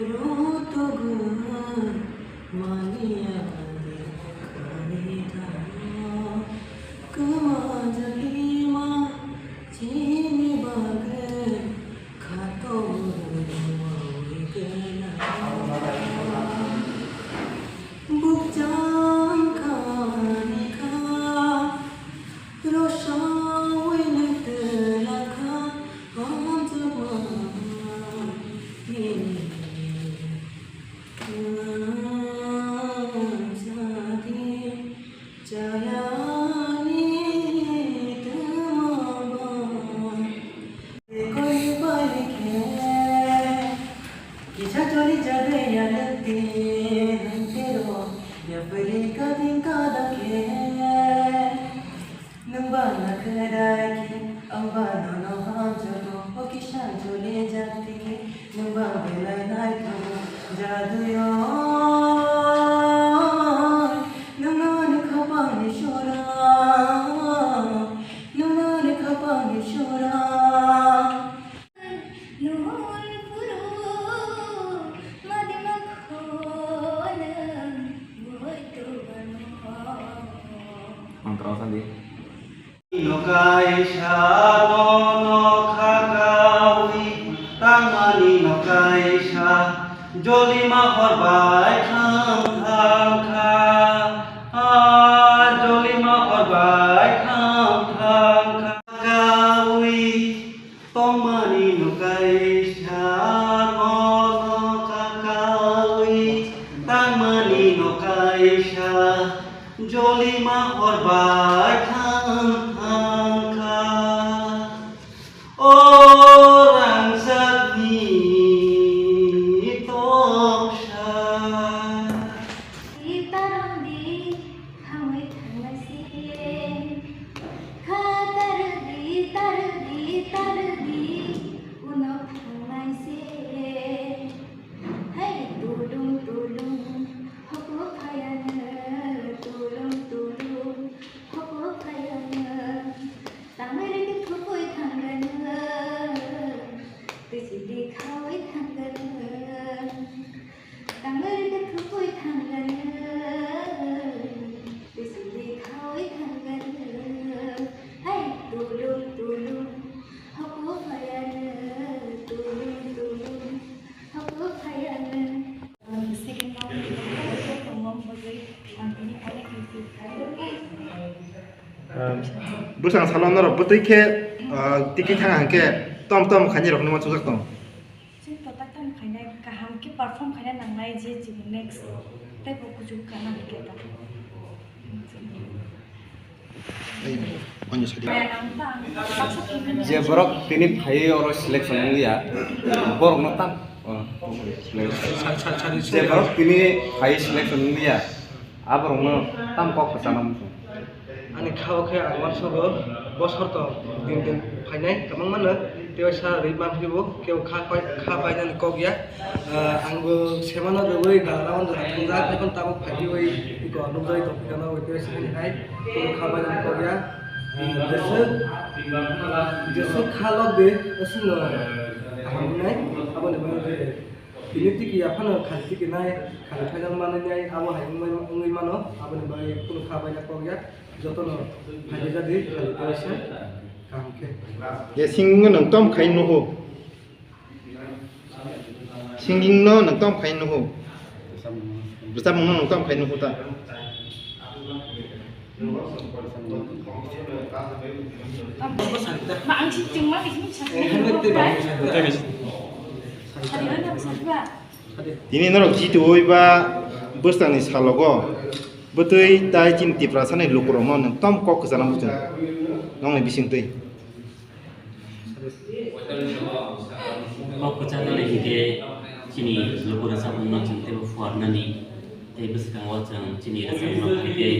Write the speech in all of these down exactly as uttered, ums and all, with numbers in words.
Rutugwi mani adi khani thangno, kwma jagima chini bagwi khato rwui gwnang. Bukchang khani kha, rosaui nai twla kha, hamjakma nini. Nwng ba na khe dai khe, ang ba nono hamjago, o kisa jole jati khe, nwng ba belai naithogo, jaduyoi. Nwng ani khapangni sora, nwng ani khapangni sora. Nol phuru madi makhonang boi tu bano. Ang terang sandi. No kaisa no no khakawi tangmani no kaisa jolima hor bai thang thang kha. A jolima hor bai thang thang kha. Khakawi Tongmani no kaisa, nono kakawi tangmani no kaisa, jolima hor bai thang thang kha. O rangchakni toksa. Tarwngdi hamwi thangnai se, kha tarwngdi, tarwngdi, tarwngdi, uno thangnai se. Hei tulung tulung, hoku phayano, tulung tulung, hoku phayano. Tangwi rikhe thupui thangano, twi sidi khaui thangano. Tangwi rikhe thupui thangano, twi sidi khaui thangano. Hai tulung tulung, hoku phayano, tulung tulung, hoku phayano. Second round ni bagwi tongmani bagwi ang tini onek receive khaio. Ah, bwsang salo norok bwtwi khe, ah, tiki thang hwnkhe tom tom khainai rokni ma chujak tong. Chwng to tak tam khainai kaham khe perform khaina nangnai je chini next tei bo kuchuk khana hwnkhe ta. Ei, ani sadi. Je borok tini phaiwi oro selection wngya, borokno tam, oh, selection. Je borok tini phaiwi selection wngya, aborokno tam kok kwchangma muchung. Ani kha o khe ang uansugo, bosor to din din phainai kwbangmano, tei waisa rwi manphibo, kebo kha pai-, kha painani kok ya. Ah, ang bo semano rwui gana mano jora thwngjak, tei phano tabuk phaiwi iko nukjagwi tongphikha no, tei waisa ani hai, kebo kha painani kok ya. Ah, jeswk, jeswk kha lok de, aswkno kaham wngnai, aboni bagwi je tini tiki ya phano khali tiki nai, khali phainani manwi nai, abo hai wngwi, wngwi mano, aboni bagwi kunu kha paina kok ya. Jotono phaidi jadi khali kaisa kaham khe. Ya, singing no nwng tom khai nuhu. Singing no nwng tom khai nuhu. Rwchapmung no nwng tom khai nuhu ta. Ma ang si chwng ma bising sa. Tini norok jituwi ba bwskanni salogo bwtwi tai chini Tiprasani lukurokno nwng tom kok kwchana muchung nokni bisingtwi. Kok kwchanani hinkhe chini luku rwchapmungno chwng teibo phuarnani tei bwskango chwng chini rwchapmungno phaikhe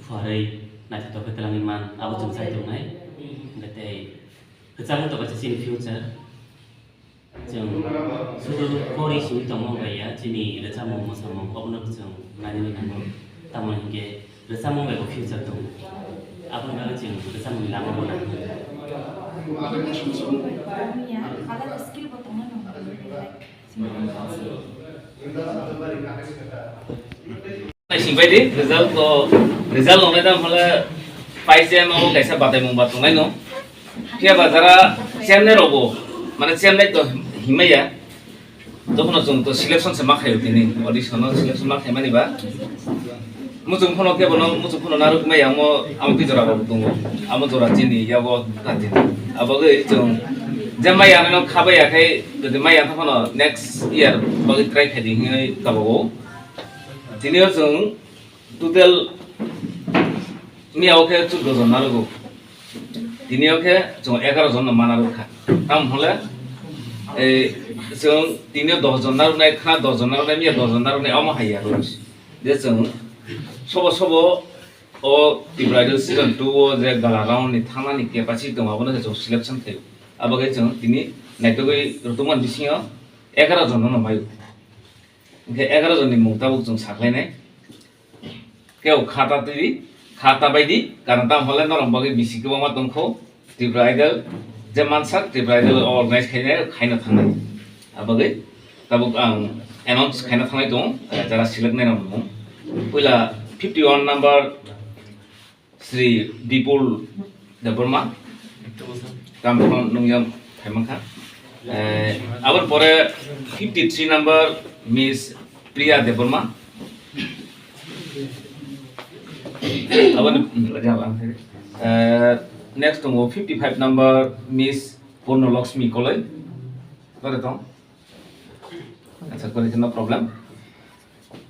phuarwi naithotok khe twlangwi man abo chwng chai tongnai. Hinkhe tei kwchangma tongkha chini future. Chwng sudu pori simi tongma bai ya, chini rwchapmung mwsamung kokno chwng nainani nango. Tamo hinkhe rwchapmung bai bo future tongo. Aboni bagwi chwng rwchapmungni lama bo nango. Education simi bai ya, alada skill bo tongna nango. Naising bai di, result ko, result nongnai dam hole paise ma o kaisa batai mung ba tongnai no. Phiya ba jara chemnai rogo, mane chemnai to himaya. Jokhno chwng to selection se ma khaio tini, audition no selection ma khaimani ba. Muchung phano khe bono, muchung phano narwk maya amo, amo twi jora rok tongo. Amo jora chini yago ta chini. Abo gwi chwng je maya no khabai ya khai, jodi maya ta phano next year bagwi try khai di hinwi kabago. Tini o chwng total miya o khe chuddo jon narwgo. Tini o khe chwng egaro jon no ma narwk kha. Tamo hole, eh, chwng tini o dos jon narwknai kha, dos jon narwknai, miya dos jon narwknai, omo hai ya rw. Je chwng sobo sobo o Tripura Idol season two o je gala round ni thangnani capacity tongo, abono se chwng selection khaio. Abo khe chwng tini naitugwi rwtwkmani bisingo egaro jon no maio. Hwnkhe egaro jon ni mung tabuk chwng sakhlainai. Kebo khata twi, khata bai di, karon tamo hole norok bagwi bisi kwbangma tongkho. Tripura Idol, je mansak Tripura Idol organize khainai, khaina thangnai. Abagwi tabuk ang announce khaina thangnai tongo, eh, jara select nai rok mung. Puila fifty one number Sri Bipul Debbarma, Kamphang nungya phaimangkha. Eh, aboni pore fifty three number Miss Priya Debbarma. Aboni, eh, next tongo fifty five number Miss Purno Lakshmi Koloi. Kore tong? Acha, kore no problem.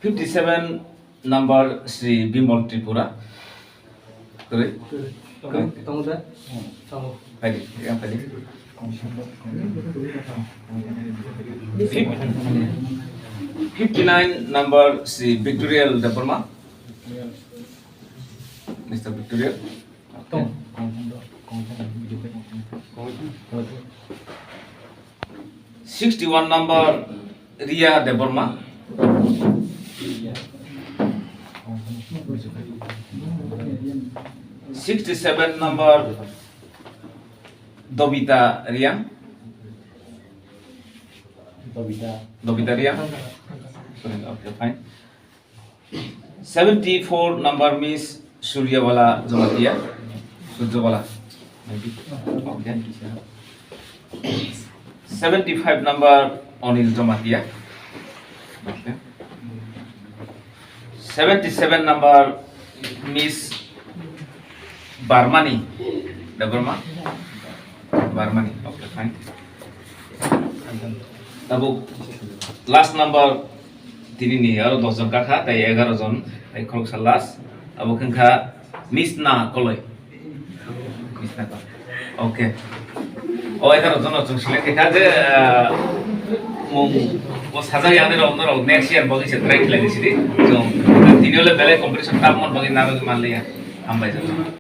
Fifty seven number Sri Bimal Tripura. Kore? Tongo, tongo da? Tongo. Phaidi, yang phaidi. Fif-, fifty nine number Sri Victorial Debbarma. Mister Victorial. Tong. Sixty one number Ria Debbarma. Sixty seven number Dobita Riang. Dobita. Dobita Riang. Okay, fine. Seventy four number Miss Suryabala Jamatia. Surjabala. Maybe. Okay. Seventy five number Anil Jamatia. Okay. Seventy seven number Miss Barmani. Debbarma? Barmani. Okay, fine. Tabuk last number tini ni aro dos jon kakha, tai egaro jon, tai khoroksa last. Abo khe wngkha Misna Koloi. Misna Koloi. Okay. O egaro jon no chwng select kha je, ah, mung o sajak yang rok, norok next year bo kisa try khlai sidi. Chwng tini ole belai competition tam mon bagwi narwgwi manliya. Hambai jani.